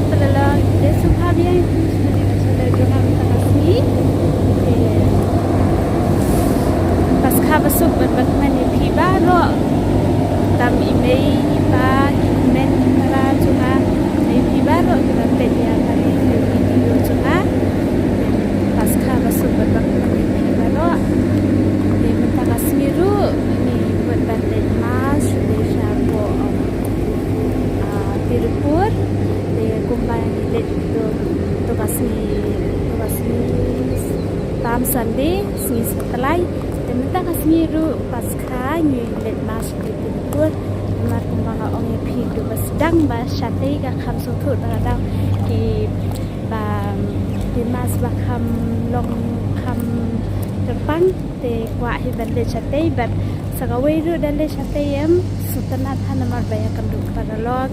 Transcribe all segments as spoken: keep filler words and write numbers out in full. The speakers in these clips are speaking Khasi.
Paralok, te sngewbha biang ïa phi sha kane ka channel jong nga mynta ka sngi. Te paskha basuk bad bakmen ïa phi baroh. Tam i mei i pa, ki kmen ki para jong nga, ïa phi baroh kiba peit ïa kane ka video jong nga. Te paskha basuk bad bakmen ïa phi baroh. Te mynta ka sngi ruh ngi mut ban leit mass sha, shapoh, um, ah, Tirupur. Te kumba ngi leit to, to ka sngi, to ka sngi Palm Sunday, sngi Satlai. Te mynta ka sngi ruh paskha ngi leit mass sha Tirupur. Namar kumba nga ong ïa phi, to ba sdang ba shatei ka kham sngewthuh, ta ka daw kiba, ki mass ba kham long, kham kyrpang. Te kwah hi ban leit shatei bad sa kawei ruh da leit shatei em, sngewtynnat ha namar ba ïakynduh paralok,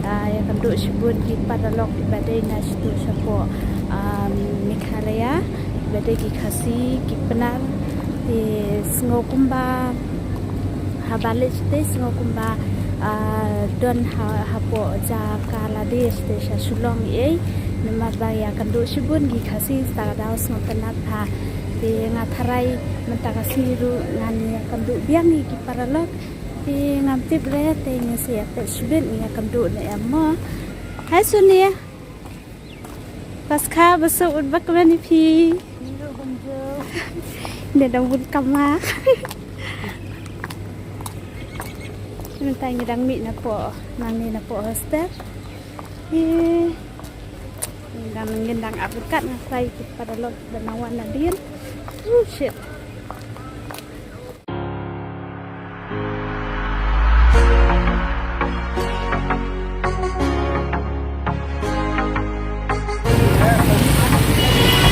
ah, ïakynduh shibun ki paralok kiba dei na shatu shapoh, ah, Meghalaya, kiba dei ki Khasi, ki Pnar. Te sngew kumba haba leit shatei sngew kumba, ah, don ha, hapoh jaka lade shatei sha Shillong ei. Namar ba ïakynduh shibun ki Khasi, sa ka daw sngewtynnat ha. Te nga tharai mynta ka sngi ruh ngan ïakynduh biang ïa ki paralok. Te ngam tip re, te ngin sa ïa peit shibit ngi ïakynduh ne em mo. Hai Sonia. Paskha basuk bad bakmen ïa phi. Ngi dang bun kamai. Mynta ngi dang mih napoh, nangne napoh hostel. Ïe. Ngin dang, ngin dang ap ryngkat, nga tharai ki paralok ba nang wan nadien. Oh shit.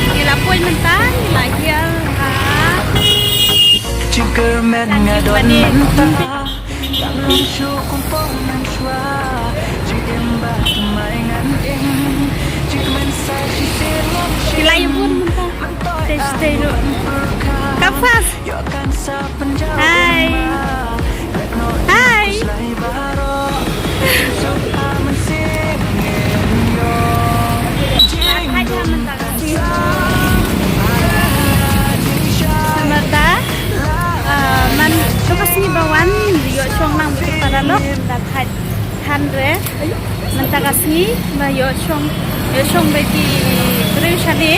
Ngi la poi mynta, ngi la hiar ha. Jingkyrmen nga don mynta. Ngi la ïa bun mynta. Te stay ruh. Come fast. Hai. Hai. Mynta, ah, man to ka sngi ba wan, ïoh shong lang bad ki paralok, da thait than re. Mynta ka sngi ba ïoh shong, ïoh shong bad ki briew shane.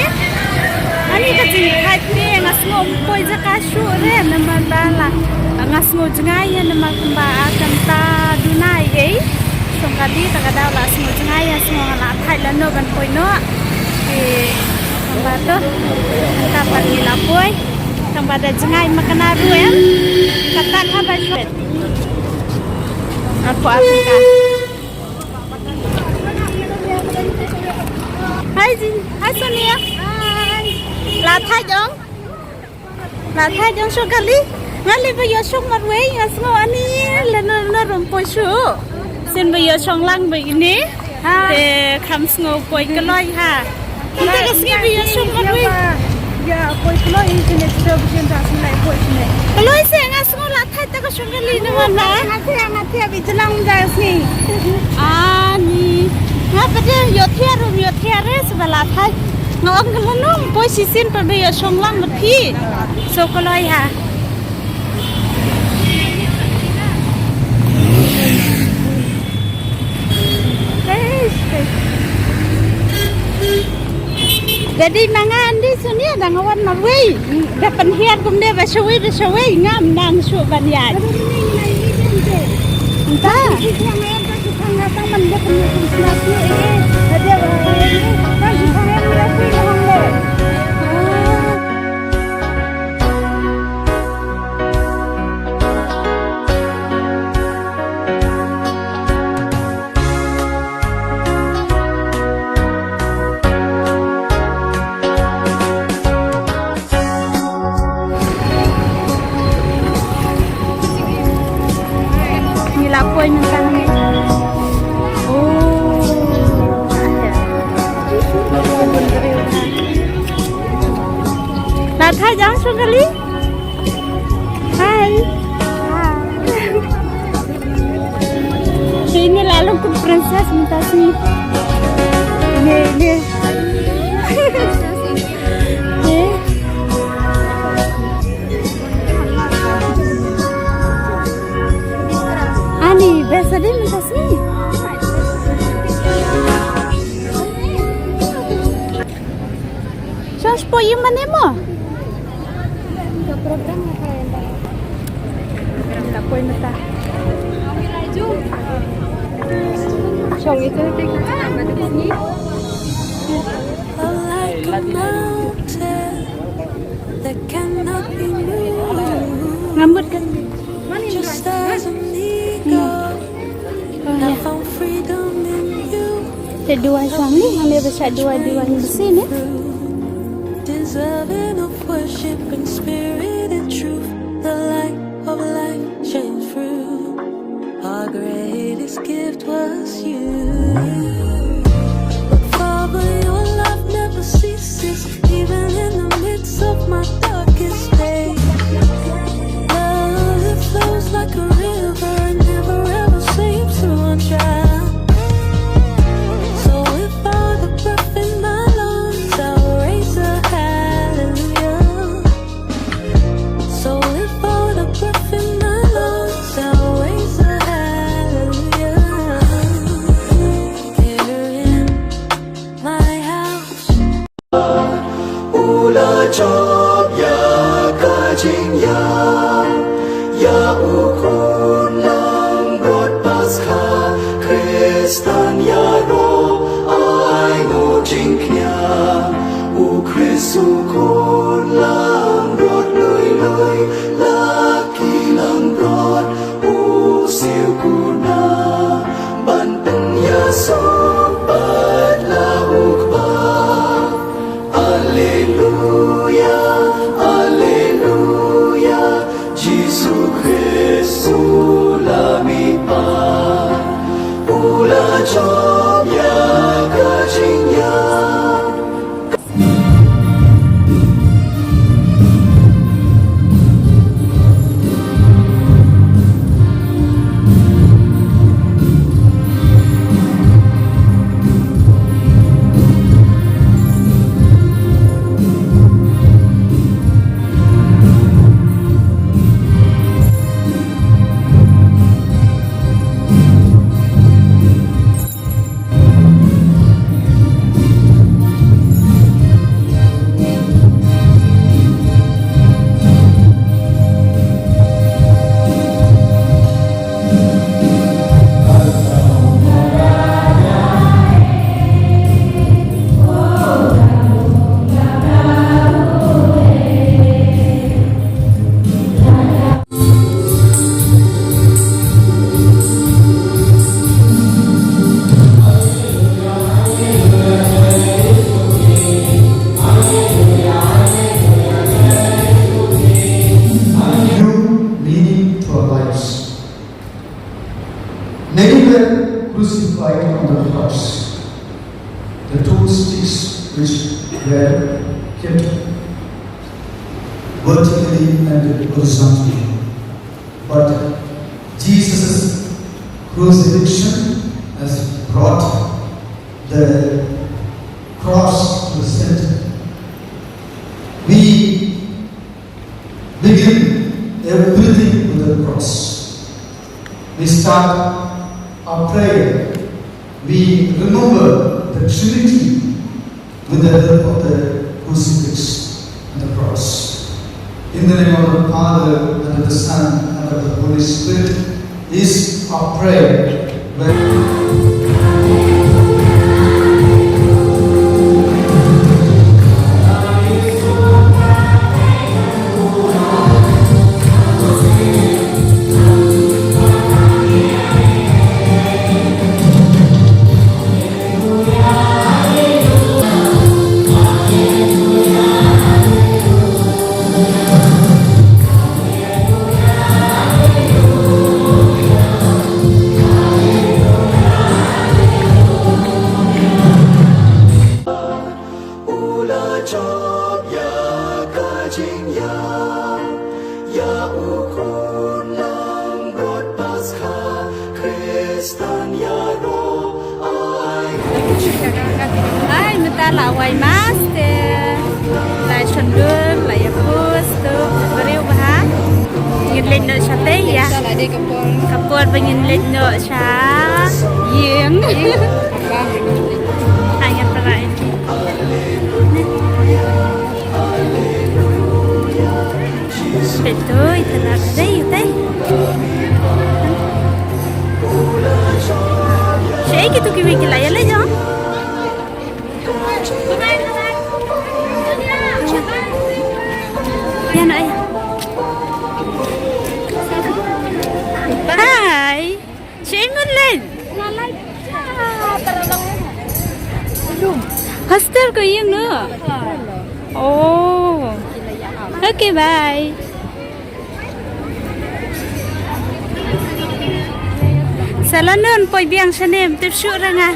Ani ka jingthait te nga sngew ym poi jaka shuh re namar ba la nga sngew jngai ïa namar kumba ar kynta duna ei. Shong kali ta ka daw la sngew jngai ïa, sngew nga la thait lano ban poi noh. Te kumba to mynta pat ngi la poi. Tang ba da jngai ma kane ruh em. Kata ka ba shuh. Apo apo ka. Hai Jin, hai Sonia. Hai. La thait ong. La thait ong shong kali. Nga leh ba ïoh shong marwei, nga sngew ani lano lano ruh ym poi shuh. Sien ba ïoh shong lang ba ine. Te kham sngew poi kloi ha. Mynta ka sngi ba ïoh shong marwei. Ïa, poi kloi ine, shisha ba sien da sngew poi ine. Kloi se nga sngew la thait ta ka shong kali ne wan ba. Nga thiah, nga thiah ba jlang da sngi. Ani. Nga pat de ïohthiah ruh ïohthiah re se ba la thait. Nga ong ka lano ym poi shisien pat ba ïoh shong lang bad phi. So kloi ha. Daddy ma nga andi Sonia da nga wan marwei. Da pynhiar kumne ba shawei ba shawei ngam nang shuh ban ïaid. Mynta. Ngi la poi mynta hangne. Oh. La thait ong shong kali. Hai. Hai. Te ine la long kum princess mynta sngi. Program apa yang dah? Program tak pun mentah. Shong itu tik. Like a mountain that cannot be moved. Rambut kan? Just as an eagle, I found freedom in you. Te dua shong ni, ngambil besar dua, dua ni besi ni. Deserving of worship in spirit and truth, the light of life shines through. Our greatest gift was you. But Father, your love never ceases, even in the midst of my darkest day. Love that flows like a river and never ever seems to run dry. So if all the breath in my lungs, I'll raise a hallelujah. So if all the breath in my lungs, I'll raise a hallelujah. Here in my house. U la jop ïa ka jingïap ïa u khun langbrot Paskha, Khristan ïaroh ai nguh jingkñia. U Khrist u khun langbrot lui lui, la ki langbrot u siew kuna ban pynïasoh pat la u kpa. Alleluia, alleluia, Jisu Khrist u la mih pat, u la jop ïa ka jingïap. New meaning to our lives. Many were crucified on the cross. The two sticks which were kept vertically and horizontally. But Jesus' crucifixion has brought the cross to the center. We begin everything with the cross. We start our prayer. We remember the Trinity with the help of the crucifix and the cross. In the name of the Father, and of the Son, and of the Holy Spirit, is our prayer. U la jop ïa ka jingïap ïa u khun langbrot Paskha, Khristan ïaroh ai. Ai, mynta la wai mass te. La shon dur, la ïa pus tu, briew bha. Ngin leit noh shatei ïa. Ka por ba ngin leit noh sha ïing. Ai, ngin para ïa ki. Alleluia, alleluia, Alleluia, Alleluia. Peit to, ita na dei, ita. Shaei kitu kiwei ki la ïaleit jong. Ïa na ai. Hi. Shaei mon leit. Hostel ko ïing no. Oh. Okay, bye. Sa la non poi biang shane, ym tip shuh ra nga.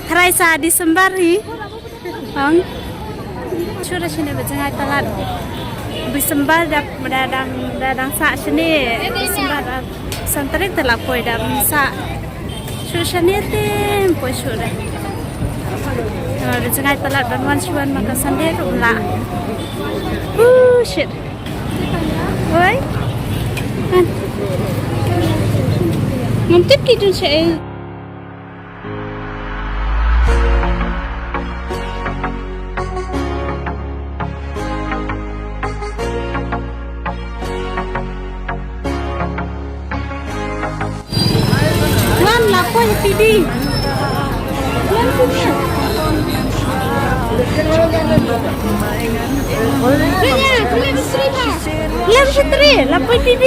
Tharai sa December hi. Ong. Shuh ra shane ba jngai palat. December da, da dang, da dang sah shane. December da san tarik te la poi da sah. Shuh shane te ym poi shuh ra. Ah, da jngai palat ban wan shuh wan ma ka Sunday ruh ym lah. Oh shit. Oi. Ngam tip ki dun shaei. Wan la poi P D. Wan sini. Ria, kena mesti ba. Lem shatri, la poi P D.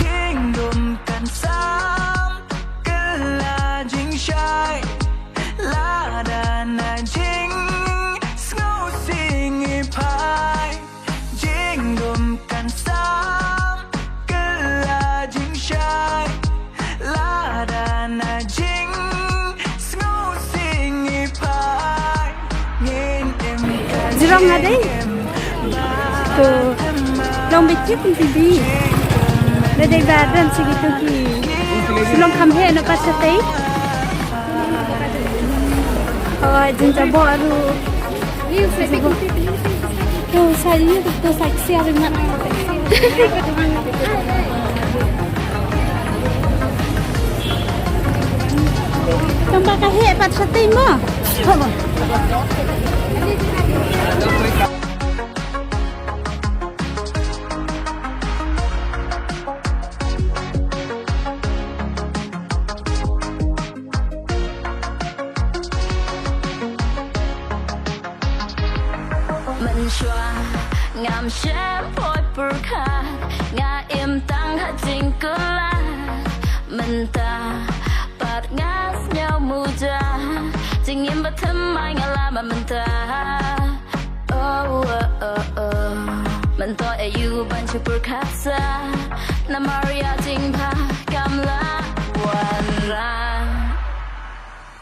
Jingdum kan sam kylla jingshai, lada na jingsngewsih ngi phai. Jingdum kan sam kylla jingshai, lada na jingsngewsih ngi phai. Ngin im ka Jrong nga dei. To long bit ki pun P D. Da dei ba dang sigi to ki. Long kham he na pat shatei. Oh, jin jabo aru. To sa yu to sa kisi aru mat. Tang ba ka he pat shatei mo. Mynshuwa ngam shym poi pyrkhat, nga im tang ha jingkular. Mynta pat nga sngew muda, jingim ba thymmai nga la ma mynta. Oh, oh, oh, oh. Mynta aïu ban shu pyrkhat sa, namar ïa jingbha kam lah wanrah.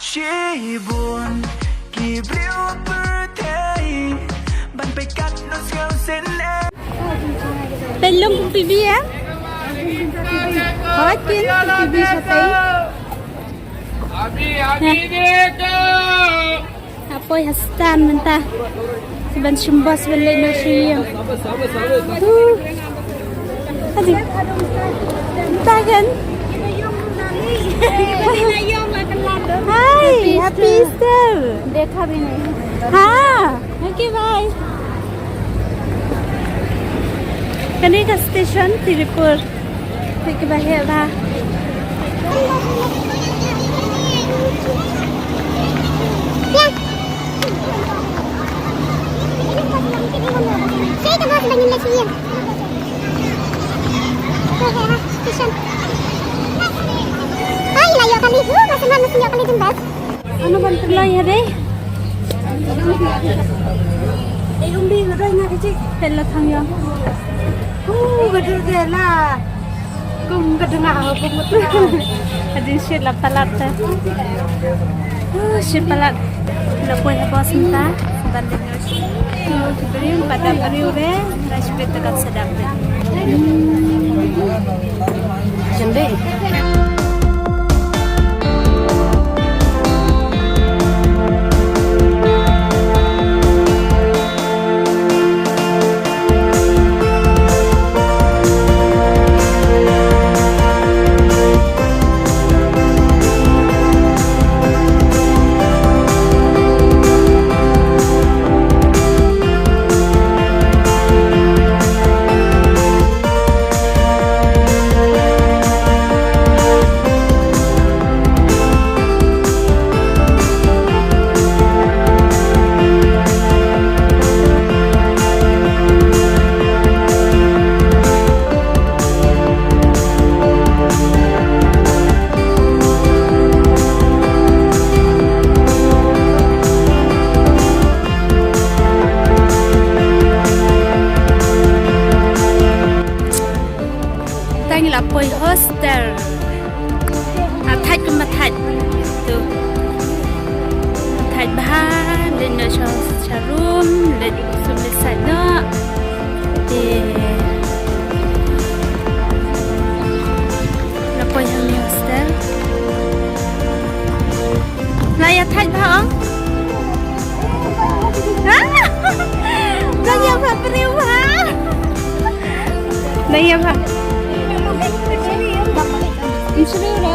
Shibun ki briew pyrthei ban pyrkhat noh sngewsih ne. Pynlong kum P B eh? Hoi kin kum P B shatei. Abi, abi deh tu. Hapoi ha stand mynta. Sa ban shim bus ban leit noh sha ïing. Huh. Aji. Tagan. Hi, happy Easter. Dekha bhi nahi. Ha. Okay, bye. Kane ka station Tiripur. Peit kiba heh bha. Ai, la ïoh kali, huh, ba sumar ma sum ïoh kali jong bas. Ano ban pynlong ïa dei? Ei, um bi, nga doi nga ka jik. Pynlong thang ïa. Huh, ka dur de la. Kum ka dang ah, kum ka dang ah. Ka jingshit la palat te. Huh, shit palat. La poi ha bus mynta. Ban dei. Ki briew, pada briew re, respect te kan sedap re. Jendei. Ter. Ah, thait kumba thait. Tu. Thait bha, leit noh sha, sha room, leit sum leit sait noh. Te. La poi hangne hostel. La ïa thait bha ong. Ha? Dang ïa bha briew bha. Dang ïa bha. Ym shu da.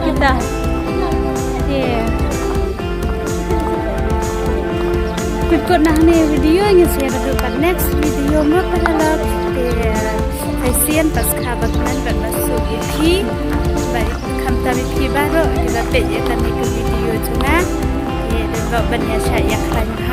Kita. Yeah. Kut kut na hangne video, ngin sa ïa kynduh pat next video mo paralok. Te sa shisien pat sngewbha ban kmen bad ban suk ïa phi. Bad khamtam ïa phi baroh kiba peit ïa kane ka video jong nga. Te dei ban ïa shah ïa khlaiñ bha.